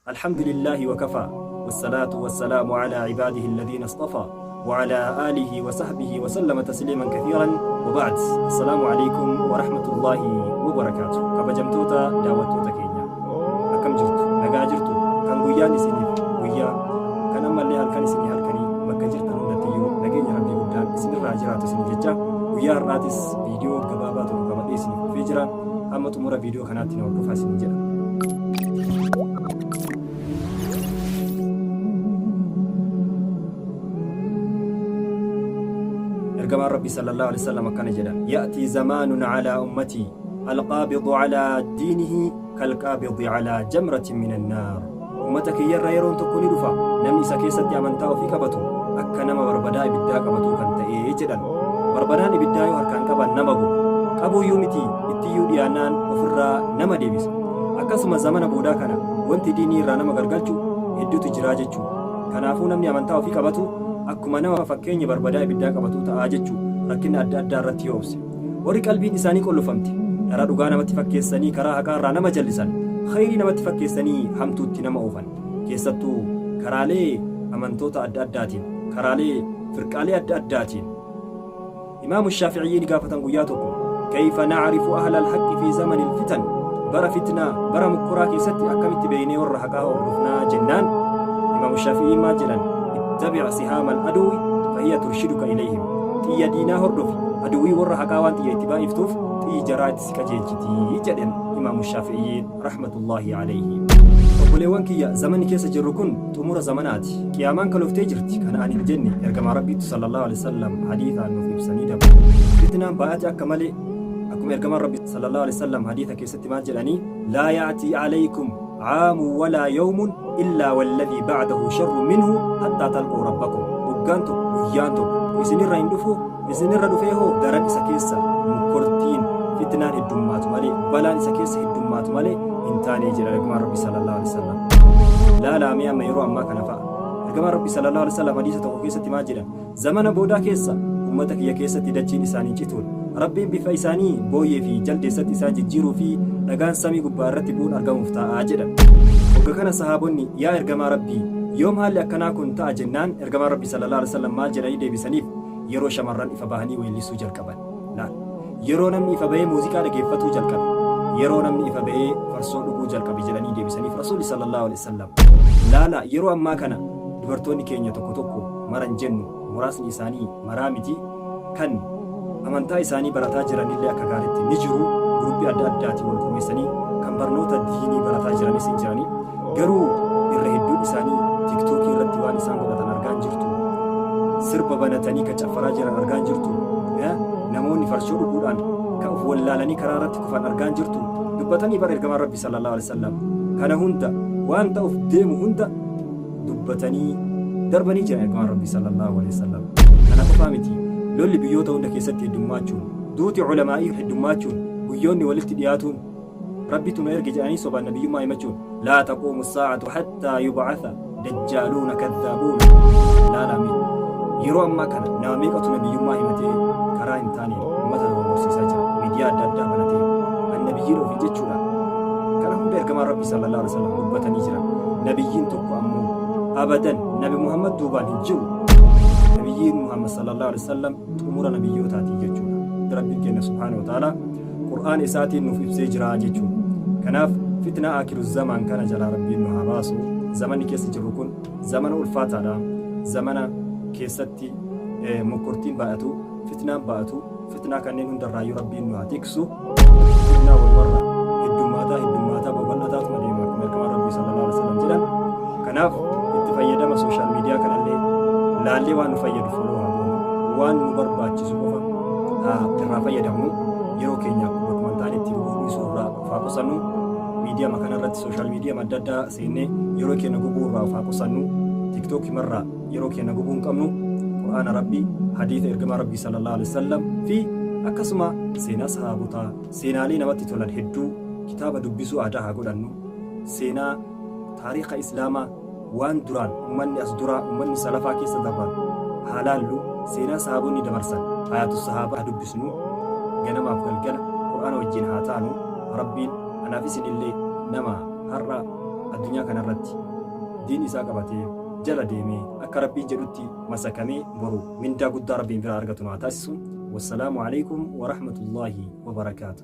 الحمد لله وكفى، والصلاة والسلام على عباده الذين اصطفى، وعلى آله وصحبه وسلم تسليما كثيرا، وبعد، السلام عليكم ورحمة الله وبركاته. Kabajamtoota daawwattoota keenya, akkam jirtu? Nagaa jirtu? Kan guyyaan isiniif guyyaa, kan ammallee halkan isinii halkanii, bakka jirtan hundattiyyuu nageenya Rabbii guddaan isinirraa jiraatu isin jecha, guyyaa har'aatis viidiyoo gabaabaa tokko qabadhee isiniif dhufee jira. Hamma xumura viidiyoo kanaatti na hordofaa isin jedha. Ergamaan Rabbii sallallahu alaihi wasallam akkana jedhan: ya'tii zamaanun calaa ummatii alqaabidu calaa diinihi kalqaabidi calaa jamratin min annaar. Ummata kiyyarra yeroon tokko ni dhufa, namni isa keessatti amantaa ofii qabatu akka nama barbadaa ibiddaa qabatuu kan ta'ee jedhan. Barbadaan ibiddaa yoo harkaan qaban nama guba, qabuuyyuu miti, ittiyyuu dhiyaannaan ofirraa nama deebisa. Akkasuma zamana boodaa kana wanti diinii irraa nama gargalchu hedduutu jiraa jechuu. Kanaafuu namni amantaa ofii qabatu akkuma nama fakkeenya barbadaa ibiddaa qabatuu ta'aa jechuu, rakkina adda addaa irratti yoo obse. Warri qalbiin isaanii qollofamte dhara dhugaa namatti fakkeessanii karaa haqaa irraa nama jallisan, khayrii namatti fakkeessanii hamtuutti nama oofan, keessattuu karaalee amantoota adda addaatiin, karaalee firqaalee adda addaatiin. Imaamu Shaafi'iyyi ni gaafatan guyyaa tokko: kayfa nacrifu ahla alhaqqi fi zamani alfitan? Bara fitnaa, bara mukkuraa keessatti akkamitti beeynee warra haqaa hordofnaa jennaan, Imaamu Shaafi'iyyiin maal jedhan? Ittabic sihaama aladuwi fahiya turshiduka ilayhim. Xiyya diinaa hordofi, aduwwii warra haqaa waan xiyya itti baay'iftuuf xiyyi jaraa itti si qajeelchiti jedhen Imaamu Shaafi'iyyiin rahmatullaahi alayhi. Obboleewwan kiyya, zamanni keessa jirru kun xumura zamanaati. Qiyaamaan kaloftee jirti. Kana ani hin jenne, ergamaa Rabbiitu sallallahu alaihi wasallam hadiithaan nuuf ibsanii dabru. Fitnaan baay'ate akka malee. Akkuma ergamaan Rabbi sallallahu alaihi wasallam hadiitha keessatti maal jedhanii? Laa ya'tii alaykum caamun walaa yawmun illaa walladhii ba'dahu sharrun minhu hattaa talquu rabbakum. Waggaan tokko, guyyaan tokko isinirra hin dhufu, isinirra dhufee hoo daran isa keessa mukkortiin fitnaan heddummaatu malee, balaan isa keessa heddummaatu malee hin taane jedha ergamaan Rabbi sallallahu alaihi wasallam. Laalaa mee amma yeroo ammaa kana fa'a. Ergamaan Rabbi sallallahu alaihi wasallam hadiisa tokko keessatti maal jedhan? Zamana boodaa keessa ummata kiyya keessatti dachiin isaanii cituun, Rabbiin bifa isaanii booyyee fi jaldeessatti isaan jijjiiruu fi dhagaan samii gubbaa irratti bu'uun argamuuf taa'aa jedhan. Hogga kana sahaabonni, yaa ergamaa Rabbii, yoom haalli akkanaa kun ta'a jennaan, ergamaan Rabbi sallallahu alaihi wasallam maal jedhanii deebisaniif? Yeroo shamarran ifa bahanii weellisuu jalqaban. Laal. Yeroo namni ifa bahee muuziqaa dhageeffatuu jalqabe. Yeroo namni ifa bahee farsoo dhuguu jalqabe jedhanii deebisaniif Rasuulli sallallahu alaihi wasallam. Laala, yeroo ammaa kana dubartoonni keenya tokko tokko, maran jennu, muraasni isaanii, maraa miti, kan amantaa isaanii barataa jiranillee akka gaariitti ni jiru. Guruppii adda addaatiin wal gurmeessanii kan barnoota diinii barataa jiranis hin jiranii. Garuu irra hedduun isaanii TikTokii irratti waan isaan godhatan argaan jirtu. Sirba banatanii kan caffaraa jiran argaan jirtu. Namoonni farshoo dhuguudhaan kan of wallaalanii karaa irratti kufan argaan jirtu. Dubbatanii bara ergamaan Rabbi sallallahu alaihi wasallam kana hunda, waan ta'uuf deemu hunda dubbatanii darbanii jiran ergamaan Rabbi sallallahu alaihi wasallam. Kana qofaa miti, lolli biyyoota hunda keessatti heddummaachuun, duuti ulamaa'ii heddummaachuun, guyyoonni walitti dhiyaatuun, Rabbitu nu erge jedhanii sobaan nabiyyummaa himachuun, laa taquumu saa'atu hattaa yub'atha dajjaaluuna kadhaabuuna. Laalaa mee, yeroo ammaa kana nama meeqatu nabiyyummaa himatee karaa hin taaneen ummata dogongorsiisaa jira, miidiyaa adda addaa banatee an nabiyyiidha ofiin jechuudhaan? Kana hunda ergamaan Rabbii sallallahu alaihi wasallam dubbatanii jiran. Nabiyyiin tokko ammoo abadan Nabi Muhammad duubaan hin jiru. Nabiyyiin Muhammad sallallahu alaihi wasallam xumura nabiyyootaati jechuudha. Rabbiin keenya subhaanahu wa ta'ala Qur'aana isaatiin nuuf ibsee jira jechuudha. Kanaaf fitnaa aakiru zamaan kana jalaa Rabbiin nu haa baasu. Zamanni keessa jirru kun zamana ulfaataadha. Zamana keessatti mokkortiin baay'atu, fitnaan baay'atu, fitnaa kanneen hundarraayyuu Rabbiin nu haa tiksu. Fitnaa walumarraa heddummaataa heddummaataa babal'ataatuma deema akkuma ergamaan Rabbii sallallahu alaihi wasallam jedhan. Kanaaf itti fayyadama sooshaal miidiyaa kanallee laallee waan nu fayyadu foloo haa goonu, waan nu barbaachisu qofa haa irraa fayyadamnu, yeroo keenya bakkuma hin taanetti gubuu dhiisuu irraa of haa qusannu. Miidiyaa kanarratti sooshaal miidiyaa adda addaa seennee yeroo keenya gubuu irraa of haa qusannu. TikTokii marraa yeroo keenya gubuu hin qabnu. Qur'aana Rabbii, hadiisa ergamaa Rabbii sallallahu alaihi wasallam fi akkasuma seenaa sahaabotaa, seenaalee namatti tolan hedduu, kitaaba dubbisuu aadaa haa godhannu. Seenaa taariika Islaamaa, waan duraan ummanni as duraa, ummanni salafaa keessa darban haa laallu. Seenaa sahaabonni dabarsan, hayaatu sahaabaa haa dubbisnu. Ganamaaf galgala Qur'aana wajjin haa taanu. Rabbiin anaaf isinillee nama har'a Addunyaa kana irratti diin isaa qabatee jala deemee akka Rabbiin jedhutti masakamee boru mindaa guddaa Rabbiin biraa argatu nu haa taasisu. Wassalaamu alaikum wa rahmatullaahi wa barakaatu.